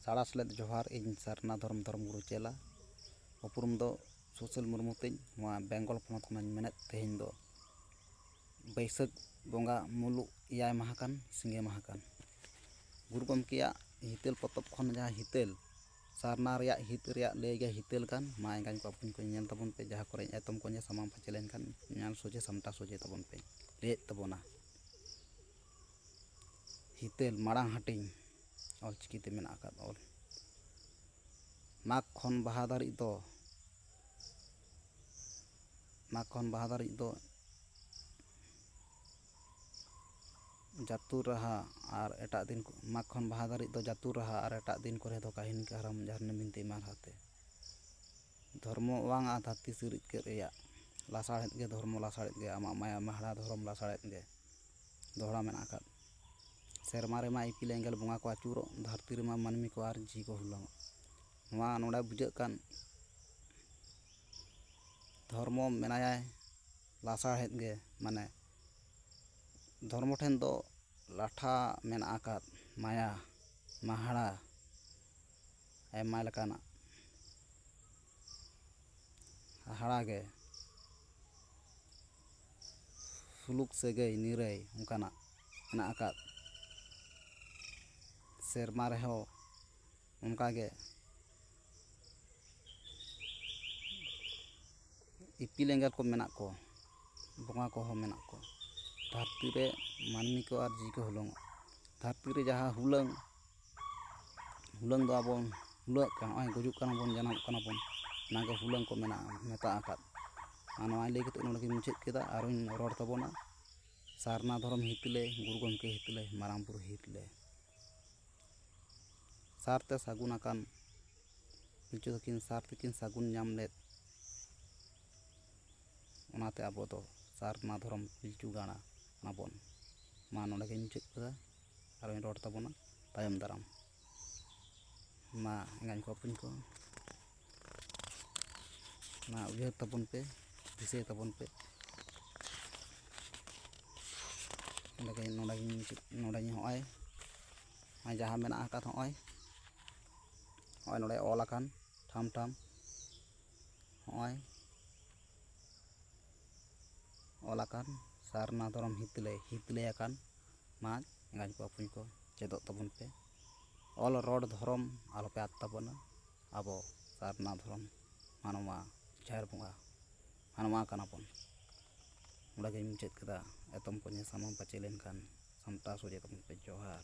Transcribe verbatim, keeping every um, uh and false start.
ᱛᱟᱲᱟ ᱥᱮᱞᱮᱫ ᱡᱚᱦᱟᱨ, ᱤᱧ ᱥᱟᱨᱱᱟ ᱫᱷᱚᱨᱚᱢ ᱫᱷᱚᱨᱚᱢ ᱜᱩᱨᱩ ᱪᱮᱞᱟ᱾ ᱩᱯᱨᱩᱢ ᱫᱚ ᱥᱩᱥᱤᱞ ᱢᱩᱨᱢᱩ ᱛᱤᱧ, ᱱᱚᱣᱟ ᱵᱮᱝᱜᱚᱞ ᱯᱚᱱᱚᱛ ᱠᱷᱚᱱᱟᱜ ᱤᱧ ᱢᱮᱱᱮᱫ᱾ ᱛᱮᱦᱮᱧ ᱫᱚ ᱵᱟᱹᱭᱥᱟᱹᱠᱷ ᱵᱚᱸᱜᱟ ᱢᱩᱞᱩᱜ ᱮᱭᱟᱭ ᱢᱟᱦᱟ ᱠᱟᱱ, ᱥᱤᱸᱜᱮ ᱢᱟᱦᱟ ᱠᱟᱱ᱾ ᱜᱩᱨᱩ ᱜᱚᱢᱠᱮᱭᱟᱜ ᱦᱤᱛᱟᱹᱞ ᱯᱚᱛᱚᱵ ᱠᱷᱚᱱ ᱡᱟᱦᱟᱸ ᱦᱤᱛᱟᱹᱞ, ᱥᱟᱨᱱᱟ ᱨᱮᱭᱟᱜ ᱦᱤᱛ ᱨᱮᱭᱟᱜ ᱞᱟᱹᱭ ᱜᱮ ᱦᱤᱛᱟᱹᱞ ᱠᱟᱱ᱾ ᱢᱟ ᱮᱸᱜᱟᱧ ᱠᱚ ᱟᱯᱩᱧ ᱠᱚ ᱧᱮᱞ ᱛᱟᱵᱚᱱ ᱯᱮ, ᱡᱟᱦᱟᱸ ᱠᱚᱨᱮ ᱮᱛᱚᱢ ᱠᱚᱧᱮ ᱥᱟᱢᱟᱝ ᱯᱟᱪᱮ ᱞᱮᱱᱠᱷᱟᱱ ᱧᱮᱞ ᱥᱚᱡᱷᱮ ᱥᱟᱢᱴᱟᱣ ᱥᱚᱡᱷᱮ ᱛᱟᱵᱚᱱ ᱯᱮ᱾ ᱞᱟᱹᱭᱮᱫ ᱛᱟᱵᱚᱱᱟ ᱦᱤᱛᱟᱹᱞ ᱢᱟᱲᱟᱝ ᱦᱟᱹᱴᱤᱧ, ᱚᱞᱪᱤᱠᱤ ᱛᱮ ᱢᱮᱱᱟᱜ ᱟᱠᱟᱫ ᱚᱞ᱾ ᱢᱟᱜᱽ ᱠᱷᱚᱱ ᱵᱟᱦᱟ ᱫᱷᱟᱹᱨᱤᱡ ᱫᱚ, ᱢᱟᱜᱽ ᱠᱷᱚᱱ ᱵᱟᱦᱟ ᱫᱷᱟᱹᱨᱤᱡ ᱫᱚ ᱡᱟᱹᱛᱩ ᱨᱟᱦᱟ ᱟᱨ ᱮᱴᱟᱜ ᱫᱤᱱ ᱠᱚ-, ᱢᱟᱜᱽ ᱠᱷᱚᱱ ᱵᱟᱦᱟ ᱫᱷᱟᱹᱨᱤᱡ ᱫᱚ ᱡᱟᱹᱛᱩ ᱨᱟᱦᱟ ᱟᱨ ᱮᱴᱟᱜ ᱫᱤᱱ ᱠᱚᱨᱮ ᱫᱚ ᱠᱟᱹᱦᱱᱤ, ᱠᱟᱨᱟᱢ, ᱡᱷᱟᱨᱱᱟ, ᱵᱤᱱᱛᱤ ᱮᱢᱟᱱ ᱟᱛᱮ᱾ ᱫᱷᱚᱨᱢᱚ ᱵᱟᱝ ᱟᱨ ᱫᱷᱟᱹᱨᱛᱤ ᱥᱤᱨᱤᱡ ᱠᱮᱫ ᱨᱮᱭᱟᱜ ᱞᱟᱥᱟᱲᱦᱮᱫ ᱜᱮ ᱫᱷᱚᱨᱢᱚ, ᱞᱟᱥᱟᱲᱦᱮᱫ ᱜᱮ ᱟᱢᱟᱜ ᱢᱟᱭᱟ ᱢᱟᱦᱲᱟ ᱫᱷᱚᱨᱚᱢ ᱞᱟᱥᱟᱲᱦᱮᱫ ᱜᱮ ᱫᱚᱦᱲᱟ ᱢᱮᱱᱟᱜ ᱟᱠᱟᱫ᱾ ᱥᱮᱨᱢᱟ ᱨᱮᱢᱟ ᱤᱯᱤᱞ ᱮᱸᱜᱮᱞ ᱵᱚᱸᱜᱟ ᱠᱚ ᱟᱹᱪᱩᱨᱚᱜ, ᱫᱷᱟᱹᱨᱛᱤ ᱨᱮᱢᱟ ᱢᱟᱹᱱᱢᱤ ᱠᱚ ᱟᱨ ᱡᱤᱣᱤ ᱠᱚ ᱦᱩᱞᱟᱹᱝᱚᱜ᱾ ᱱᱚᱣᱟ ᱱᱚᱰᱮ ᱵᱩᱡᱷᱟᱹᱜ ᱠᱟᱱ ᱫᱷᱚᱨᱢᱚ ᱢᱮᱱᱟᱭᱟᱭ ᱞᱟᱥᱟᱲᱦᱮᱫ ᱜᱮ, ᱢᱟᱱᱮ ᱫᱷᱚᱨᱢᱚ ᱴᱷᱮᱱ ᱫᱚ ᱞᱟᱴᱷᱟ ᱢᱮᱱᱟᱜ ᱟᱠᱟᱫ, ᱢᱟᱭᱟ, ᱢᱟᱦᱲᱟ, ᱟᱭᱢᱟ ᱞᱮᱠᱟᱱᱟᱜ ᱦᱟᱦᱟᱲᱟ ᱜᱮ, ᱥᱩᱞᱩᱠ ᱥᱟᱹᱜᱟᱹᱭ ᱱᱤᱨᱟᱹᱭ ᱚᱱᱠᱟᱱᱟᱜ ᱢᱮᱱᱟᱜ ᱟᱠᱟᱫ᱾ ᱥᱮᱨᱢᱟ ᱨᱮᱦᱚᱸ ᱚᱱᱠᱟᱜᱮ ᱤᱯᱤᱞ ᱮᱸᱜᱮᱞ ᱠᱚ ᱢᱮᱱᱟᱜ ᱠᱚ, ᱵᱚᱸᱜᱟ ᱠᱚᱦᱚᱸ ᱢᱮᱱᱟᱜ ᱠᱚ᱾ ᱫᱷᱟᱹᱨᱛᱤ ᱨᱮ ᱢᱟᱹᱱᱢᱤ ᱠᱚ ᱟᱨ ᱡᱤᱣᱤ ᱠᱚ ᱦᱩᱞᱟᱹᱝᱚᱜ᱾ ᱫᱷᱟᱹᱨᱛᱤ ᱨᱮ ᱡᱟᱦᱟᱸ ᱦᱩᱞᱟᱹᱝ, ᱦᱩᱞᱟᱹᱝ ᱫᱚ ᱟᱵᱚ ᱦᱩᱞᱟᱹᱜ ᱠᱟᱱᱟ, ᱱᱚᱜᱼᱚᱭ ᱜᱩᱡᱩᱜ ᱠᱟᱱᱟ ᱵᱚᱱ, ᱡᱟᱱᱟᱢᱚᱜ ᱠᱟᱱᱟ ᱵᱚᱱ, ᱚᱱᱟᱜᱮ ᱦᱩᱞᱟᱹᱝ ᱠᱚ ᱢᱮᱱᱟᱜᱼᱟ, ᱢᱮᱛᱟᱜ ᱟᱠᱟᱫ᱾ ᱟᱨ ᱱᱚᱣᱟ ᱞᱟᱹᱭ ᱠᱟᱛᱮ ᱱᱚᱰᱮ ᱜᱤᱧ ᱢᱩᱪᱟᱹᱫ ᱠᱮᱫᱟ᱾ ᱟᱨᱚᱧ ᱨᱚᱲ ᱛᱟᱵᱚᱱᱟ ᱥᱟᱨᱱᱟ ᱫᱷᱚᱨᱚᱢ ᱦᱤᱛ ᱞᱮ, ᱜᱩᱨᱩ ᱜᱚᱢᱠᱮ ᱦᱤᱛ ᱞᱮ, ᱢᱟᱨᱟᱝ ᱵᱩᱨᱩ ᱦᱤᱛ ᱞᱮ᱾ ᱥᱟᱨᱛᱮ ᱥᱟᱹᱜᱩᱱ ᱟᱠᱟᱱ ᱯᱤᱞᱪᱩ ᱛᱟᱹᱠᱤᱱ, ᱥᱟᱨ ᱛᱟᱹᱠᱤᱱ ᱥᱟᱹᱜᱩᱱ ᱧᱟᱢ ᱞᱮᱫ, ᱚᱱᱟᱛᱮ ᱟᱵᱚ ᱫᱚ ᱥᱟᱨᱱᱟ ᱫᱷᱚᱨᱚᱢ ᱯᱤᱞᱪᱩ ᱜᱟᱲᱟ ᱠᱟᱱᱟ ᱵᱚᱱ᱾ ᱢᱟ ᱱᱚᱰᱮ ᱜᱮᱧ ᱢᱩᱪᱟᱹᱫ ᱠᱮᱫᱟ, ᱟᱨᱚᱧ ᱨᱚᱲ ᱛᱟᱵᱚᱱᱟ ᱛᱟᱭᱚᱢ ᱫᱟᱨᱟᱢ᱾ ᱢᱟ ᱮᱸᱜᱟᱧ ᱠᱚ ᱟᱹᱯᱩᱧ ᱠᱚ, ᱢᱟ ᱩᱭᱦᱟᱹᱨ ᱛᱟᱵᱚᱱ ᱯᱮ, ᱫᱤᱥᱟᱹᱭ ᱛᱟᱵᱚᱱ ᱯᱮ᱾ ᱱᱚᱰᱮ ᱜᱮ, ᱱᱚᱰᱮ ᱜᱮᱧ ᱢᱩᱪᱟᱹᱫ, ᱱᱚᱰᱮ ᱜᱮ ᱦᱚᱸᱜᱼᱚᱭ, ᱱᱚᱜᱼᱚᱭ ᱡᱟᱦᱟᱸ ᱢᱮᱱᱟᱜ ᱟᱠᱟᱫ ᱦᱚᱸᱜᱼᱚᱭ ᱱᱚᱜᱼᱚᱭ ᱱᱚᱰᱮ ᱚᱞ ᱟᱠᱟᱱ ᱴᱷᱟᱢ ᱴᱷᱟᱢ, ᱱᱚᱜᱼᱚᱭ ᱚᱞ ᱟᱠᱟᱱ ᱥᱟᱨᱱᱟ ᱫᱷᱚᱨᱚᱢ ᱦᱤᱛᱞᱟᱹᱭ, ᱦᱤᱛᱞᱟᱹᱭ ᱟᱠᱟᱱ᱾ ᱢᱟ ᱮᱸᱜᱟᱧ ᱠᱚ ᱵᱚᱠᱚᱧ ᱠᱚ, ᱪᱮᱫᱚᱜ ᱛᱟᱵᱚᱱ ᱯᱮ᱾ ᱚᱞ ᱨᱚᱲ ᱫᱷᱚᱨᱚᱢ ᱟᱞᱚᱯᱮ ᱟᱫ ᱛᱟᱵᱚᱱᱟ᱾ ᱟᱵᱚ ᱥᱟᱨᱱᱟ ᱫᱷᱚᱨᱚᱢ ᱢᱟᱱᱣᱟ, ᱡᱟᱦᱮᱨ ᱵᱚᱸᱜᱟ ᱢᱟᱱᱣᱟ ᱠᱟᱱᱟ ᱵᱚᱱ᱾ ᱚᱸᱰᱮ ᱜᱮᱧ ᱢᱩᱪᱟᱹᱫ ᱠᱮᱫᱟ᱾ ᱮᱛᱚᱢ ᱠᱚᱧᱮ ᱥᱟᱢᱟᱝ ᱯᱟᱹᱪᱮ ᱞᱮᱱᱠᱷᱟᱱ ᱥᱟᱢᱴᱟᱣ ᱥᱚᱡᱷᱮ ᱛᱟᱵᱚᱱ ᱯᱮ᱾ ᱡᱚᱦᱟᱨ᱾